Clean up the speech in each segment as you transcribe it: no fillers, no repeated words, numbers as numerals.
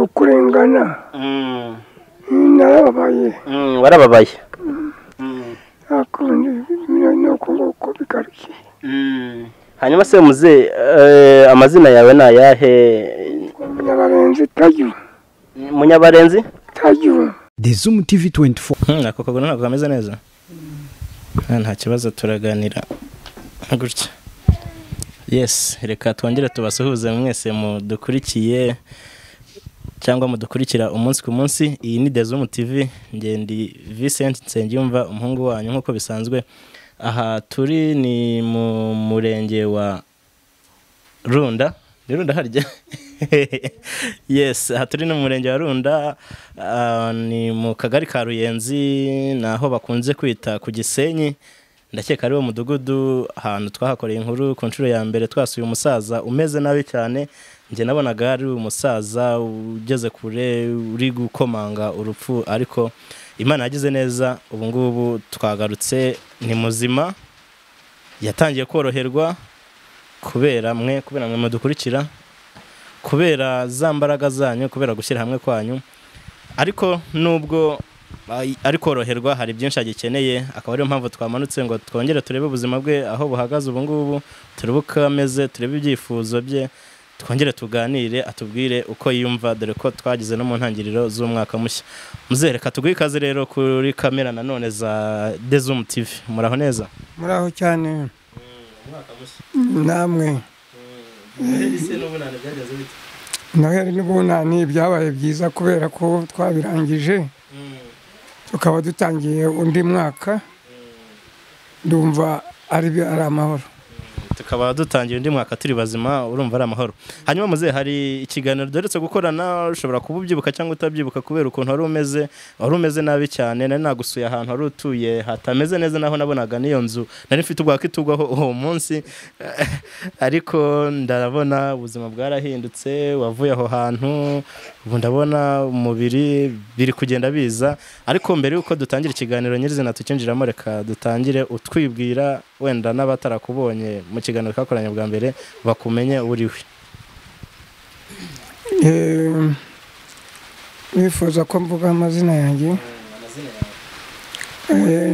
Ukurengana. Narababaye. Warababaye. Akundi nuko bigarukiye. Hanyuma se muze amazina yawe ni ayahe? Munyabarenzi Taju. Munyabarenzi Taju. The Zoom TV 24. Ako kaguru ntabwo kameze neza. Nta kibazo turaganira gutya. Yes, reka twongere tubasuhuze mwese mudukurikiye cyangwa mudukurikira umunsi ku munsi. Iyi ni The Zoom TV, ngendi Vincent Nsengiyumva umuhungu wanyu nkuko bisanzwe. Aha turi ni mu murenge wa Runda. Ni Runda harya? Yes, aha turi ni mu murenge wa Runda, ni mu kagari ka Ruyenzi, naho bakunze kwita ku Gisenyi. Ndakeka ari wo mudugudu ahantu twahakoreye inkuru ku nshuro ya mbere twasuye umusaza umeze nabi cyane. Njye nabonaga ari umusaza ugeze kure uri gukomanga urupfu, ariko Imana yagize neza, ubu ngubu twagarutse ni muzima, yatangiye koroherwa kubera mwe, kubera mwe mudukurikira, kubera za mbaraga zanyu, kubera gushyira hamwe kwanyu. Ariko nubwo ari koroherwa hari byinshi agikeneye, akaba ariyo mpamvu twamanutse ngo twongere turebe ubuzima bwe aho buhagaze ubu ngubu, turebe uko ameze, turebe ibyifuzo bye, twongere tuganire atubwire uko yiyumva, dore ko twagize no mu ntangiriro z'umwaka mushya. Muzereka tuguhe ikaze rero kuri kamera nanone za The Zoom TV. Muraho neza? Muraho cyane. Umwaka mushya namwe. Noheli byageze bite? Noheli n'ubunani byabaye byiza kubera ko twabirangije, tukaba dutangiye undi mwaka. Ndumva ari amahoro. Tukaba dutangiye undi mwaka turi bazima, urumva ari amahoro. Hanyuma muze hari ikiganiro duherutse gukorana, ushobora kuba ubyibuka cyangwa utabyibuka kubera ukuntu wari umeze nabi cyane. Nari nagusuye ahantu wari utuye hatameze neza, naho nabonaga n'iyo nzu nari mfite ubwa kitugwaho uwo munsi, ariko ndabona ubuzima bwarahindutse, wavuye aho hantu, ubu ndabona umubiri biri kugenda biza. Ariko mbere yuko dutangira ikiganiro nyirizina tukinjiramo, reka dutangire utwibwira, wenda n'abatarakubonye mu kiganiro twakoranye bwa mbere bakumenye uriwe. Nifuza ko mvuga amazina yanjye.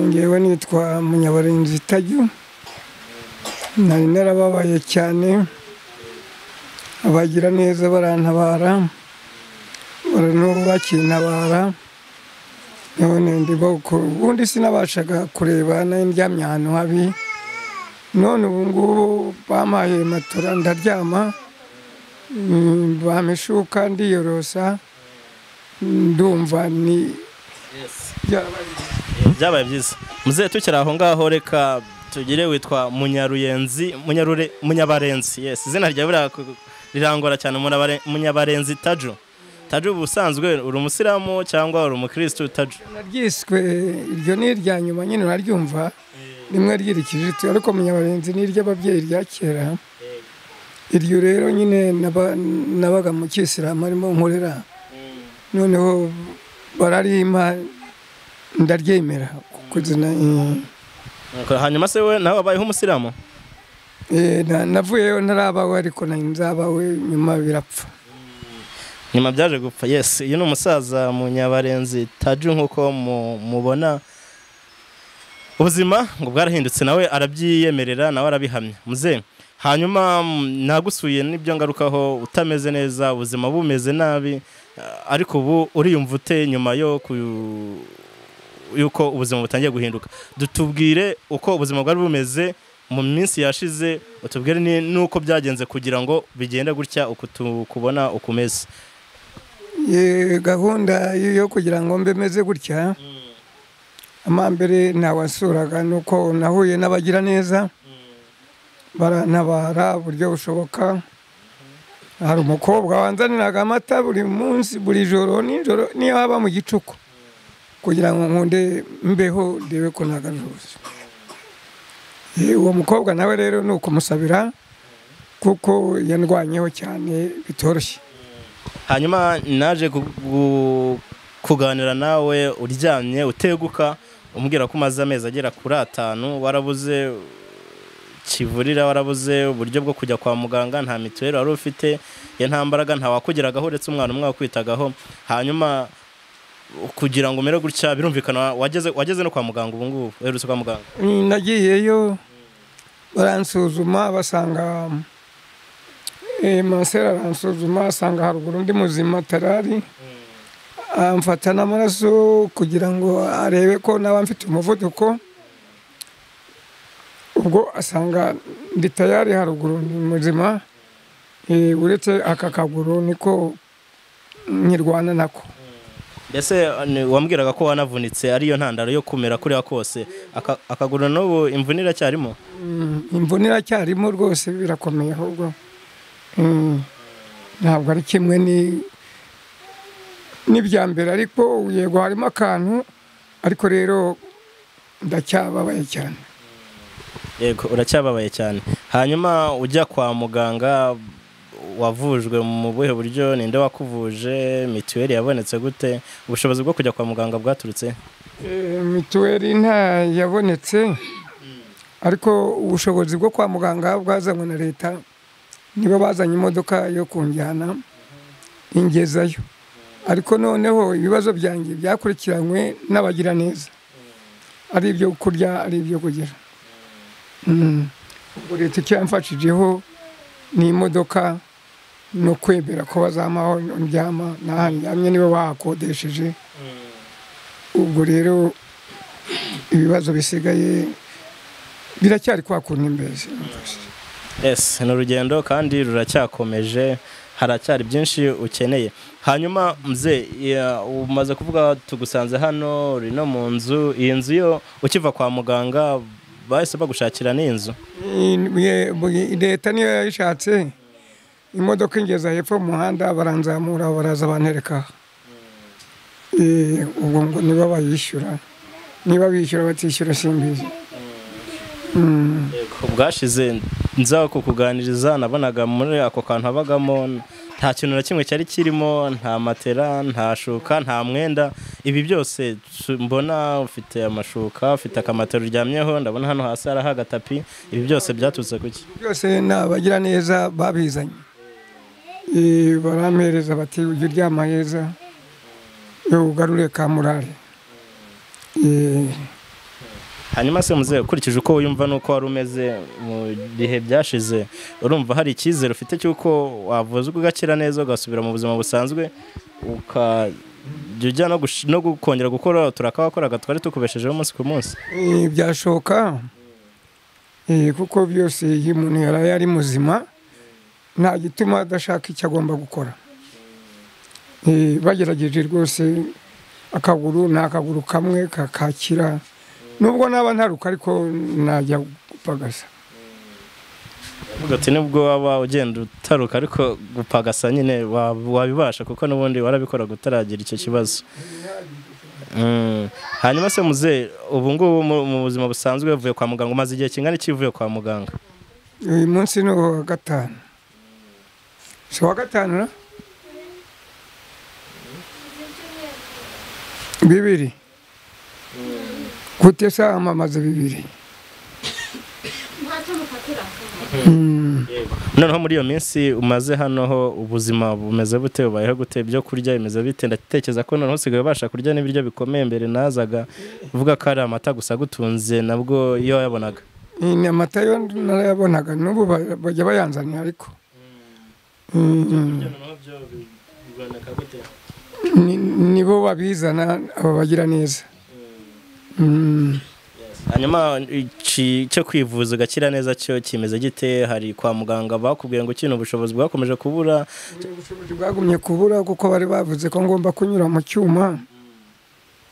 Ngewe nitwa Munyabarenzi Taju. Nari narababaye cyane, abagira neza barantabara, n'ubu bakintabara. None ndimo ubundi sinabashaga kureba, nari ndyamye ahantu habi. None ubu ngubu bampaye matora ndaryama, bampa ishuka ndiyorosa, ndumva ni byabaye byiza. Muzehe tukiri aho ngaho, reka tugire witwa Munyaruyenzi, Munyabarenzi. Yes, izina ryawe rirangora cyane, Munyabarenzi Taju. Taju, ubusanzwe uri umusilamu cyangwa uri umukristo Taju? Naryiswe iryo ni irya nyuma nyine uraryumva, rimwe ryirikije, ariko Munyabarenzi ni iry'ababyeyi rya kera. Iryo rero nyine nabaga mu kisilamu arimo nkorera, noneho bararimpa ndaryemera kuzina. Hanyuma se we nawe wabayeho umusilamu? Navuyeyo ntarabawe, ariko nzabawe nyuma birapfa. Nyuma byaje gupfa. Yes, uyu ni umusaza Munyabarenzi Taju nkuko mubona ubuzima ngo bwarahindutse, nawe arabyiyemerera, nawe arabihamya. Muze, hanyuma nagusuye n'ibyo ngarukaho, utameze neza, ubuzima bumeze nabi, ariko ubu uriyumva ute nyuma yo yuko ubuzima butangiye guhinduka? Dutubwire uko ubuzima bwari bumeze mu minsi yashize, utubwire nuko byagenze kugira ngo bigende gutya uko tukubona ukomeze. Gahunda yo kugira ngo mbe meze gutya, amambere nawasuraga nuko nahuye n'abagira neza barantabara buryo bushoboka. Hari umukobwa wanzaniraga amata buri munsi, buri joro nijoro, niyo haba mu gicuku, kugira ngo nkunde mbeho ndebe ko nagaruza. Uwo mukobwa nawe rero ni ukumusabira kuko yandwanyeho cyane bitoroshye. Hanyuma naje kuganira nawe uryamye uteguka, umbwira ko umaze amezi agera kuri 5 warabuze kivurira, warabuze uburyo bwo kujya kwa muganga, nta mituweli wari ufite, ya nta mbaraga, nta wakugeragaho uretse umwana umwe wakwitagaho. Hanyuma kugira ngo umere gutya birumvikana wageze no kwa muganga. Ubu ngubu uherutse kwa muganga? Nagiyeyo baransuzuma, basanga masera aransuzuma asanga haruguru ndi muzima tarari, amfata n'amaraso kugira ngo arebe ko naba mfite umuvuduko. Ubwo asanga ndi tayari haruguru ni muzima, uretse aka kaguru niko nkirwana nako. Mbese wambwiraga ko wanavunitse ariyo ntandaro yo kumera kuriya kose, akaguru n'ubu imvune iracyarimo? Imvune iracyarimo rwose, birakomeye ahubwo. Ntabwo ari kimwe n'ibya mbere, ariko yego harimo akantu, ariko rero ndacyababaye cyane. Yego uracyababaye cyane. Hanyuma ujya kwa muganga wavujwe mu buhe buryo? Ninde wakuvuje? Mituweli yabonetse gute? Ubushobozi bwo kujya kwa muganga bwaturutse? Mituweli nta yabonetse, ariko ubushobozi bwo kwa muganga bwazanywe na leta. Nibo bazanye imodoka yo kunjyana ingezayo, ariko noneho ibibazo byanjye byakurikiranywe n'abagira neza, ari ibyo kurya, ari ibyo kugira. Ubwo leta icyo yamfashijeho ni imodoka no kwemera ko bazamaho ndyama, n'aha ndyamye nibo bahakodesheje. Ubwo rero ibibazo bisigaye biracyari kwa kuntu imbere. Yes, ni urugendo kandi ruracyakomeje, haracyari byinshi ukeneye. Hanyuma mzee, umaze kuvuga tugusanze hano uri no mu nzu, iyi nzu yo ukiva kwa muganga bahise bagushakira n'inzu? Leta niyo yayishatse, imodoka ingeza hepfo mu muhanda baranzamura baraza bantereka. Ubwo ngo niba bayishyura, niba bishyura batishyura simbizi. Bwashize nza kukuganiriza nabonaga muri ako kantu habagamo nta kintu na kimwe cyari kirimo, nta matera, nta shuka, nta mwenda. Ibi byose mbona ufite amashuka, ufite akamatera uryamyeho, ndabona hano hasi hariho agatapi. Ibi byose byaturutse kuki? Byose n'abagira neza babizanye, barampereza bati ujye uryama heza ugarure kamurare. Hanyuma se muze, ukurikije uko wiyumva nuko wari umeze mu bihe byashize, urumva hari icyizere ufite cy'uko wavuzwe ugakira neza ugasubira mu buzima busanzwe, ukajya ujya no kongera gukora turakawakoraga twari tukubeshejeho umunsi ku munsi? Byashoboka, kuko byose iyo umuntu yaraye ari muzima nta gituma adashaka icyo agomba gukora. Bagerageje rwose, akaguru ni akaguru kamwe kakakira, nubwo naba ntaruka ariko najya gupagasa. Uvuga ati nubwo waba ugenda utaruka ariko gupagasa nyine wabibasha, kuko n'ubundi warabikoraga utaragira icyo kibazo. Hanyuma se muze, ubu ngubu mu buzima busanzwe uvuye kwa muganga umaze igihe kingana iki uvuye kwa muganga? Uyu munsi ni uwa gatanu. Si uwa gatanu na? 2. Gute amamaze 2. Noneho muri iyo minsi umaze hano ho ubuzima bumeze bute, ubayeho gute, ibyo kurya bimeze bite? Ndatekereza ko noneho usigaye ubasha kurya n'ibiryo bikomeye, mbere nazaga uvuga ko ari amata gusa gutunze, nabwo iyo wayabonaga. Ni amata yo narayabonaga, n'ubu bajya bayanzanira, ariko nibo babizana aba bagira neza. Hanyuma cyo kwivuza ugakira neza cyo kimeze gite? Hari kwa muganga bakubwiye ngo kino ubushobozi bwakomeje kubura? Ubushobozi bwagumye kubura kuko bari bavuze ko ngomba kunyura mu cyuma,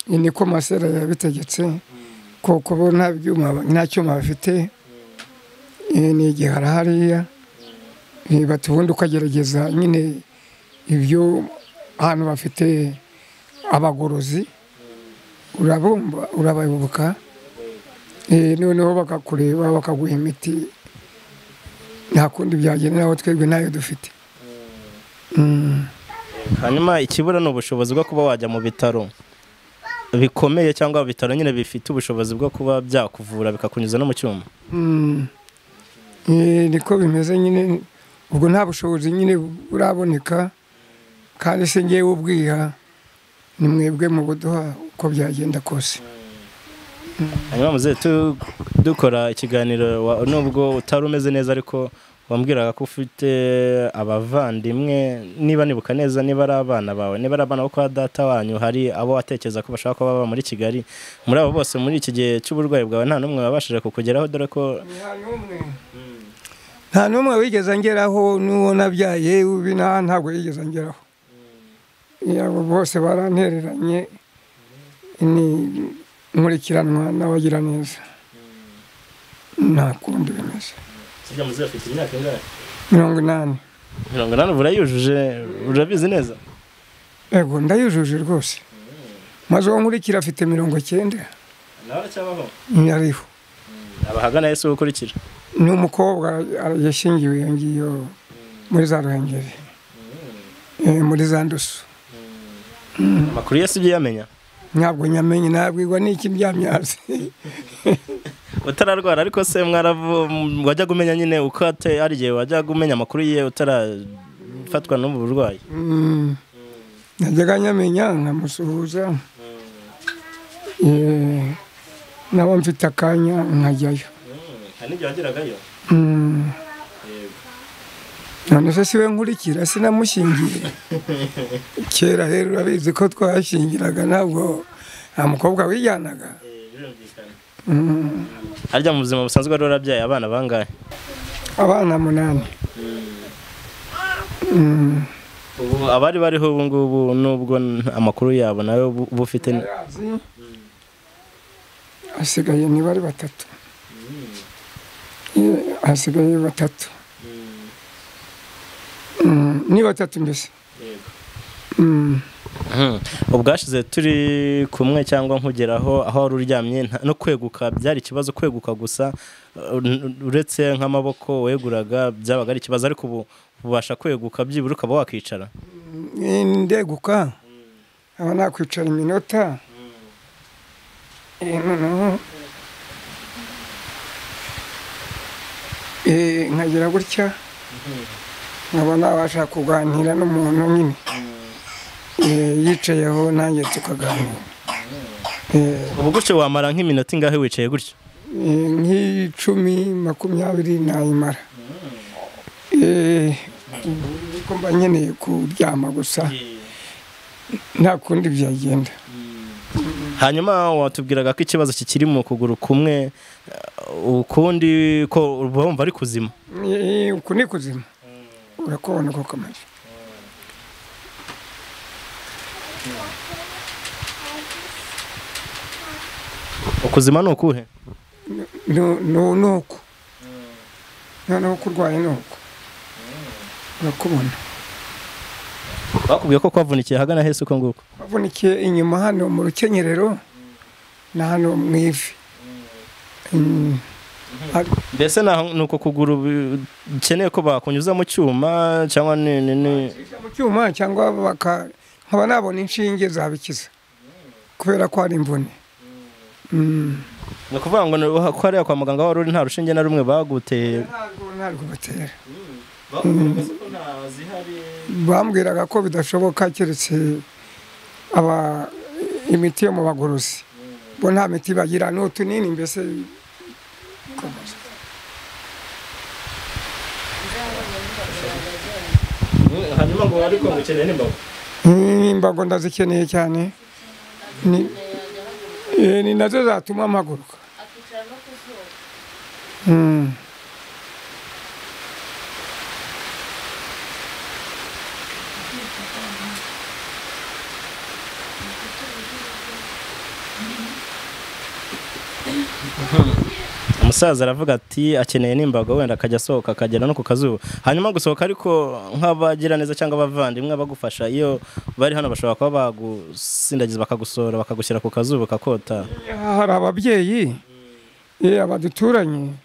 niko masera yabitegetse, kuko bo nta byuma nta cyuma bafite, ni igihara hariya, batubundi ukagerageza nyine ibyo ahantu bafite abagorozi urabumba urabayoboka, noneho bakakureba bakaguha imiti, nta kundi byagenda naho twebwe nayo dufite. Hanyuma ikibura ni ubushobozi bwo kuba wajya mu bitaro bikomeye, cyangwa ibitaro nyine bifite ubushobozi bwo kuba byakuvura bikakunyuza no mu cyuma. Niko bimeze nyine, ubwo nta bushobozi nyine buraboneka, kandi se ngewe ubwiha ni mwebwe mu buduha uko byagenda kose. Hanyuma muzehe, dukora ikiganiro nubwo utari umeze neza, ariko wambwiraga ko ufite abavandimwe, niba nibuka neza, niba ari abana bawe, niba ari abana bo kwa data wanyu, hari abo watekereza ko bashaka kuba baba muri Kigali. Muri abo bose muri iki gihe cy'uburwayi bwawe nta n'umwe wabashije kukugeraho, dore ko nta n'umwe wigeze angeraho, n'uwo nabyaye ubina ntabwo yigeze angeraho. Abo bose barantereranye, ni nkurikiranwa n'abagira neza, nta kundi bimeze. Sijya muzehe afite imyaka ingahe? 80. 80 urayujuje, urabizi neza? Ego ndayujuje rwose. Maze uwo nkurikira afite 90. Nawe aracyabaho? Ariho. Abahagana Yesu ukurikira? Ni umukobwa yashyingiwe iyo ngiyo muri za Ruhengeri, muri za Ndusu. Amakuru Yesu ibyo yamenya? Ntabwo nyamenye, nabwirwa n'iki ndyamye. Utararwara ariko se wajyaga umenya nyine uko ari igihe wajyaga umenya amakuru ye utarafatwa n'ubu burwayi? Najyaga nyamenya nkamusuhuza, naba mfite akanya nkajyayo. Hari n'igihe wageragayo? None se siwe nkurikira, sinamushyingiye kera. Rero urabizi ko twashyingiraga, ntabwo nta mukobwa wijyanaga. Harya mu buzima busanzwe wari warabyaye abana bangahe? Abana 8. Ubu abari bariho ubu ngubu, nubwo amakuru yabo nawe uba ufite? Hasigaye niba ari 3. Hasigaye 3. Ni 3 mbese. Ubwashize turi kumwe cyangwa nkugeraho aho wari uryamye, no kweguka byari ikibazo, kweguka gusa uretse nk'amaboko weguraga byabaga ari ikibazo, ariko ubu ubasha kweguka byibura ukaba wakicara? Ndeguka aba nakwicara iminota, noneho nkagira gutya, nkaba nabasha kuganira n'umuntu nyine yicayeho nanjye tukaganira. Ubu gutyo wamara nk'iminota ingahe wicaye gutyo? Nk'icumi, 20 nayimara. Ko mba nkeneye kuryama gusa, nta kundi byagenda. Hanyuma watubwiraga ko ikibazo kikiri mu kuguru kumwe, ukundi ko wumva ari kuzima? Uku ni kuzima, urakubona ko kamaze. Ukuzima ni ukuhe? Ni uku. Noneho kurwaye ni uku, urakubona. Bakubwiye ko kwavunikiye ahagana hese uko nguko? Kwavunikiye inyuma hano mu rukenyerero na hano mu ivi. Mbese ni uko kuguru ukeneye ko bakunyuza mu cyuma cyangwa ni mu cyuma, cyangwa nkaba nabona inshinge zabikiza kubera ko ari imvune. Ni ukuvuga ngo ko hariya kwa muganga wari uri nta rushinge na rumwe baguteye? Ntabwo batera. Bambwiraga ko bidashoboka keretse aba imiti yo mu bagorozi, bo nta miti bagira, n'utunini mbese. Hanyuma ngo ariko ukeneye n'imbago? Imbago ndazikeneye cyane, ni nazo zatuma mpaguruka. Umusaza aravuga ati akeneye n'imbago, wenda akajya asohoka akagera no ku kazuba. Hanyuma gusohoka ariko nk'abagira neza cyangwa abavandimwe bagufasha iyo bari hano bashobora kuba bagusindagiza bakagusora bakagushyira ku kazuba kakota? Hari ababyeyi abaduturanye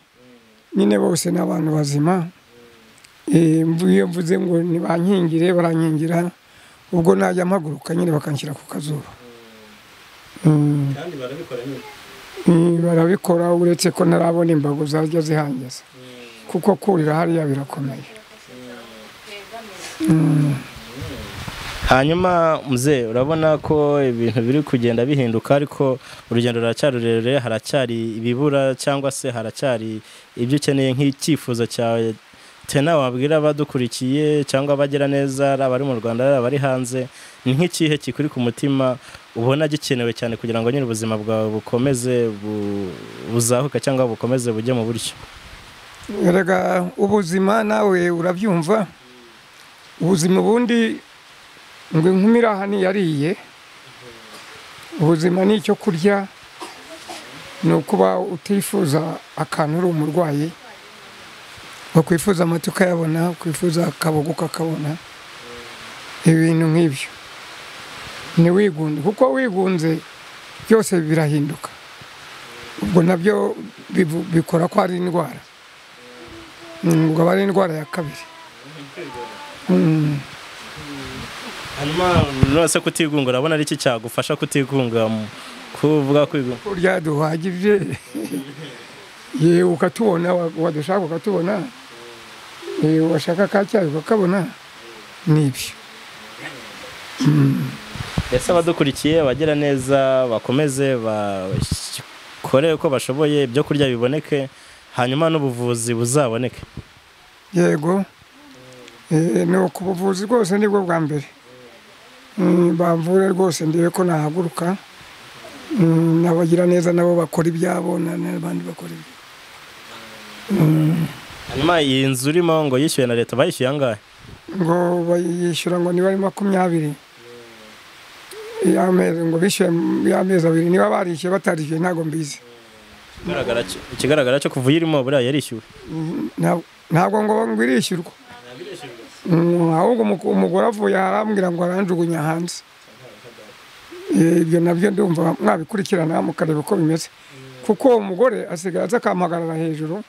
nyine bose ni abantu bazima. Iyo mvuze ngo nibankingire barankingira, ubwo najya mpaguruka nyine bakanshyira ku kazuba. Kandi barabikora nyine? Barabikora, uretse ko ntarabona imbago zajya zihangiza. Kuko kurira hariya birakomeye. Hanyuma mzee, urabona ko ibintu biri kugenda bihinduka, ariko urugendo ruracyari rurerure, haracyari ibibura cyangwa se haracyari ibyo ukeneye nk'icyifuzo cyawe tena wabwira abadukurikiye cyangwa abagira neza, ari abari mu Rwanda ari abari hanze, ni nk'ikihe kikuri ku mutima ubona gikenewe cyane kugira ngo nyine ubuzima bwawe bukomeze buzahuke cyangwa bukomeze bujye mu buryo? Erega ubuzima nawe urabyumva, ubuzima ubundi ngo inkumi iraha ntiyariye. Ubuzima ni icyo kurya, ni ukuba utifuza akantu uri umurwayi, wakwifuza amata ukayabona, wakwifuza akabogo ukakabona, ibintu nk'ibyo. Ntiwigunde, kuko wigunze byose birahinduka. Ubwo nabyo bikora ko ari indwara, ubwo aba ari indwara ya kabiri. Hanyuma nose kutigunga, urabona ari iki cyagufasha kutigunga, kuvuga kwigunga? Kurya duhagije, yewe ukatubona, wadushaka ukatubona, washaka ka cyayi ukakabona, nibyo. Ese abadukurikiye abagira neza bakomeze bakore uko bashoboye, ibyo kurya biboneke, hanyuma n'ubuvuzi buzaboneke. Yego, ni ubuvuzi rwose nibwo bwa mbere. Bamvure rwose ndebe ko nahaguruka, n'abagira neza nabo bakora ibyabo n'abandi bakora ibyabo. Hanyuma iyi nzu urimo ngo yishyuwe na leta, bayishyuye angahe? Ngo bayishyura ngo niba ari 20 y'amezi, ngo bishyuye y'amezi 2, niba barishyuye batarishyuye ntabwo mbizi. Ikigaragara cyo kuva uyirimo buriya yarishyuwe. Ntabwo ngo irishyurwa. Ahubwo umugore avuye arambwira ngo aranjugunya hanze. Ibyo nabyo ndumva mwabikurikirana mukareba uko bimeze, kuko uwo mugore asigaye aza akampagarara hejuru,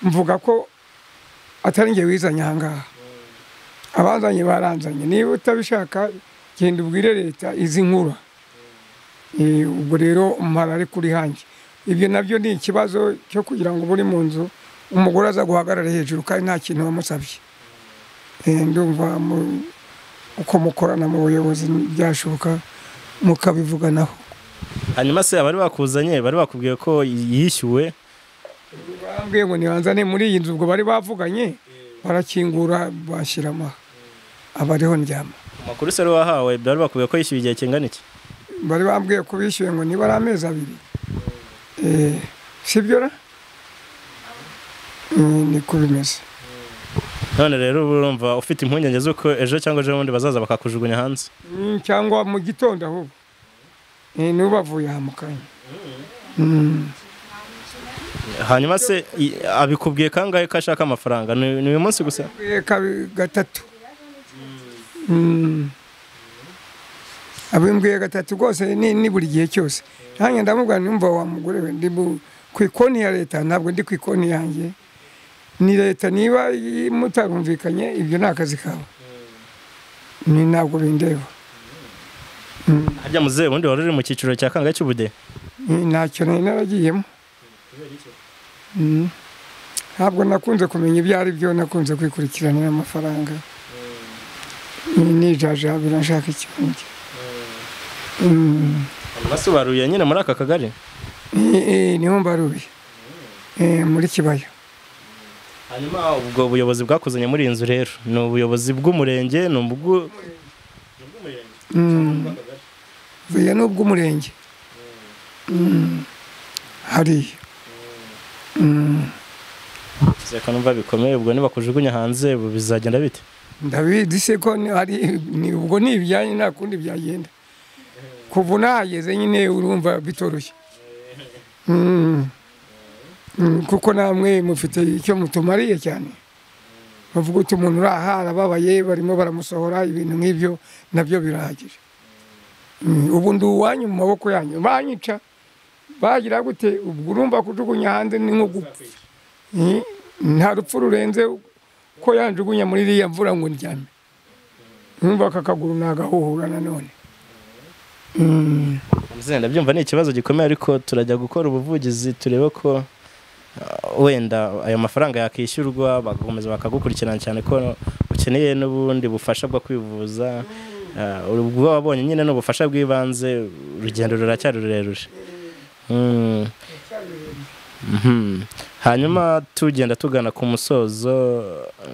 mvuga ko atari njye wizanye aha ngaha, abanzanye baranzanye, niba utabishaka genda ubwire leta izi nkura. Ubwo rero mpara ari kuri hanjye. Ibyo nabyo ni ikibazo cyo kugira ngo buri mu nzu umugore aza guhagarara hejuru kandi nta kintu wamusabye. Ndumva uko mukorana mu buyobozi byashoboka mukabivuganaho. Hanyuma se abari bakuzanye bari bakubwiye ko yishyuwe? Bambwiye ngo nibanzane muri iyi nzu, ubwo bari bavuganye barakingura bashyiramo abariho ndyama. Amakuru se wahawe bari bakubwiye ko yishyuwe igihe kingana iki? Bari bambwiye ko bishyuwe ngo niba ari amezi 2. Sibyo ra? Niko bimeze. None rero urumva ufite impungenge z'uko ejo cyangwa ejo bundi bazaza bakakujugunya hanze? Cyangwa mu gitondo ahubwo. Nubavuye aha mu kanya. Hanyuma se abikubwiye kangahe ko ashaka amafaranga? Ni uyu munsi gusa? Gatatu. Abimbwiye gatatu rwose, ni buri gihe cyose. Nanjye ndamubwira numva wa mugore we, ndi ku ikoni ya leta, ntabwo ndi ku ikoni yanjye. Ni leta, niba mutarumvikanye ibyo ni akazi kawe, ni ntabwo bindeba. Harya muzehe ubundi wari uri mu cyiciro cya kangahe cy'ubudehe? Ntacyo nari naragiyemo. Ntabwo nakunze kumenya ibyo ari byo, nakunze kwikurikiranira amafaranga. Nijaja birashaka ikintu. Hanyuma baruye nyine muri aka kagari? Niho mbaruye, muri Kibaya. Hanyuma ubwo buyobozi bwakuzanye muri iyi nzu rero ni ubuyobozi bw'umurenge, ni ubw'umurenge? Ni ubw'umurenge hariya. Reka numva bikomeye, ubwo nibakujugunya hanze bizagenda bite? Ndabizi se ko hari ubwo ni ibyanyu, nta kundi byagenda. Kuva unahageze nyine urumva bitoroshye, kuko namwe mufite icyo mutumariye cyane. Bavuga uti umuntu uri aha arababaye, barimo baramusohora, ibintu nk'ibyo nabyo birahagije. Ubu ndi uwanyu mu maboko yanyu, banyica bagira gute? Ubwo urumva kujugunya hanze ni nko gupfa. Nta rupfu rurenze ko yanjugunya muri iriya mvura ngo ndyame. Numva aka kaguru nagahuhura nanone. Mzee, ndabyumva ni ikibazo gikomeye, ariko turajya gukora ubuvugizi turebe ko Wenda ayo mafaranga yakishyurwa bagakomeza bakagukurikirana, cyane ko ukeneye n'ubundi bufasha bwo kwivuza. Ubwo wabonye nyine n'ubufasha bw'ibanze, urugendo ruracyari rurerure. Hanyuma tugenda tugana ku musozo,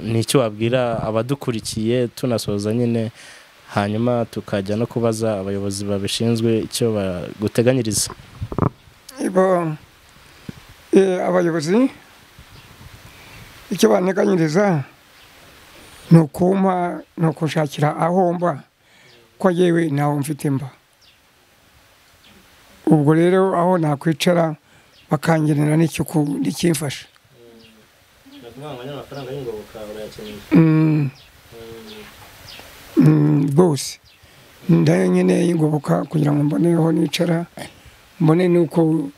ni icyo wabwira abadukurikiye tunasoza nyine, hanyuma tukajya no kubaza abayobozi babishinzwe icyo baguteganyiriza. Abayobozi icyo banteganyiriza ni ukumpa, ni ukushakira aho mba, ko yewe ntaho mfite mba. Ubwo rero aho nakwicara bakangenera n'ikimfasha. Rwose ndayo nyine y'ingoboka kugira ngo mbone aho nicara, mbone nuko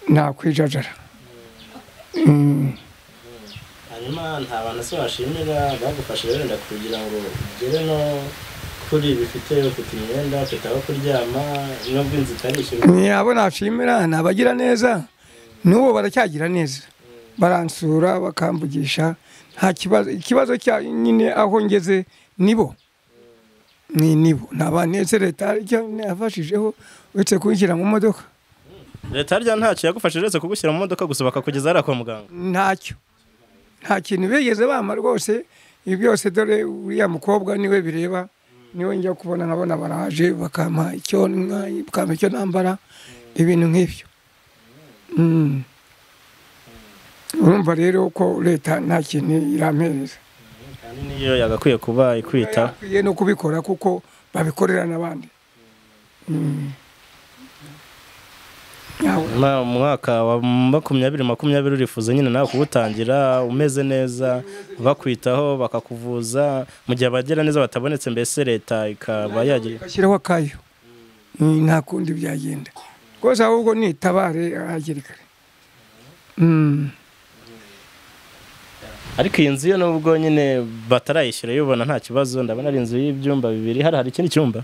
nakwijajara. Hanyuma nta bantu se washimira bagufashije wenda kugira ngo ugere no kuri bifite, ufite imyenda, ufite aho kuryama, nubwo inzu itarishyurwa? Ni abo nashimira, ni abagira neza, n'ubu baracyagira neza, baransura bakamvugisha, nta kibazo. Ikibazo cya nyine aho ngeze nibo ni nibo nabanetse leta yafashijeho uretse kunshyira mu modoka. Leta harya ntacyo yagufashije uretse kugushyira mu modoka gusa bakakugeza hariya kwa muganga? Ntacyo, nta kintu bigeze bampa rwose. Ibi byose dore uriya mukobwa niwe bireba, niwe njya kubona nkabona baraje bakampa icyo bakampa icyo nambara, ibintu nk'ibyo. Urumva rero ko leta nta kintu irampereza. Kandi niyo yagakwiye kuba ikwita, yakwiye no kubikora kuko babikorera n'abandi. Mu mwaka wa 2020 urifuza nyine nawe kuwutangira umeze neza, bakwitaho bakakuvuza, mu gihe abagira neza batabonetse, mbese leta ikaba yagira igashyiraho akayo, nta kundi byagenda rwose, ahubwo nitabare hakiri kare. Ariko iyi nzu yo nubwo nyine batarayishyura yubona nta kibazo, ndabona ari inzu y'ibyumba bibiri, hari ikindi cyumba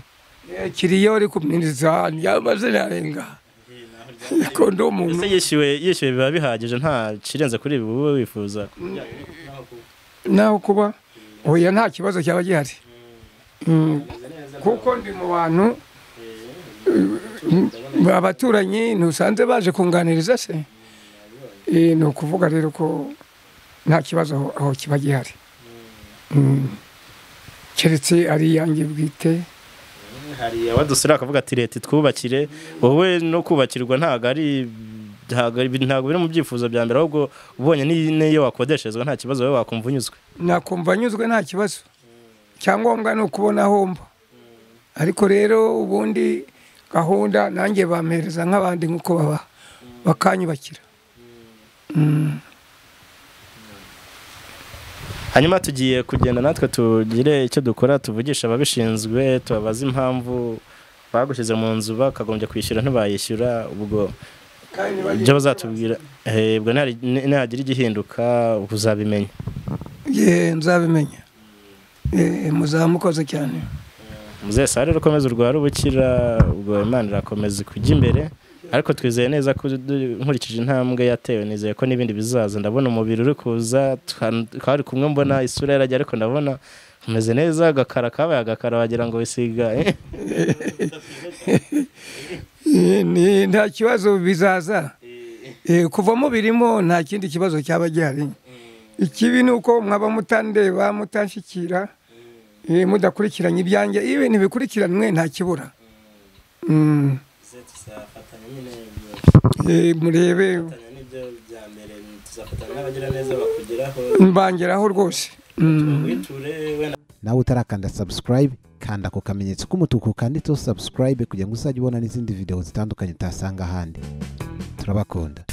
kiriyo ariko mwiza yamaze narenga. Ese yishyuwe biba bihagije, nta kirenze kuri ibi wowe wifuza? Naho kuba oya nta kibazo cyaba gihari, kuko ndi mu bantu abaturanyi ntusanze baje kunganiriza se, ni ukuvuga rero ko nta kibazo aho kiba gihari, keretse ari iyanjye bwite. Hari abadusura akavuga ati leta itwubakire, wowe no kubakirwa ntago ari ntago biri mu byifuzo bya mbere, ahubwo ubonye n'iyo wakodeshezwa nta kibazo wowe wakumva unyuzwe. Nakumva nyuzwe nta kibazo, icyangombwa ni ukubona aho mba. Ariko rero ubundi gahunda nanjye bampereza nk'abandi nk'uko baba bakanyubakira. Hanyuma tugiye kugenda natwe tugire icyo dukora, tuvugisha ababishinzwe, tubabaze impamvu bagushyize mu nzu bakagombye kwishyura ntibayishyura, ubwo ibyo bazatubwira, ubwo nihagira igihinduka uzabimenya. Nzabimenya, muzamukoze cyane. Muzehe Sare, ukomeze urwara ubukira, ubwo Imana irakomeza kujya imbere, ariko twizeye neza ko nkurikije intambwe yatewe, nizeye ko n'ibindi bizaza. Ndabona umubiri uri kuza, twari kumwe mbona isura yarajya, ariko ndabona umeze neza, agakara kabaye agakara wagira ngo wisiga. Nta kibazo bizaza, kuvamo birimo nta kindi kibazo cyaba gihari. Ikibi ni uko mwaba mutandeba mutanshyikira, mudakurikiranye ibyanjye, ibintu bikurikiranwe nta kibura. Murebe mbangeraho rwose. Nawe utarakanda subscribe, kanda ku kamenyetso k'umutuku kanditseho subscribe kugira ngo uzajye ubona n'izindi video zitandukanye utasanga ahandi. Turabakunda.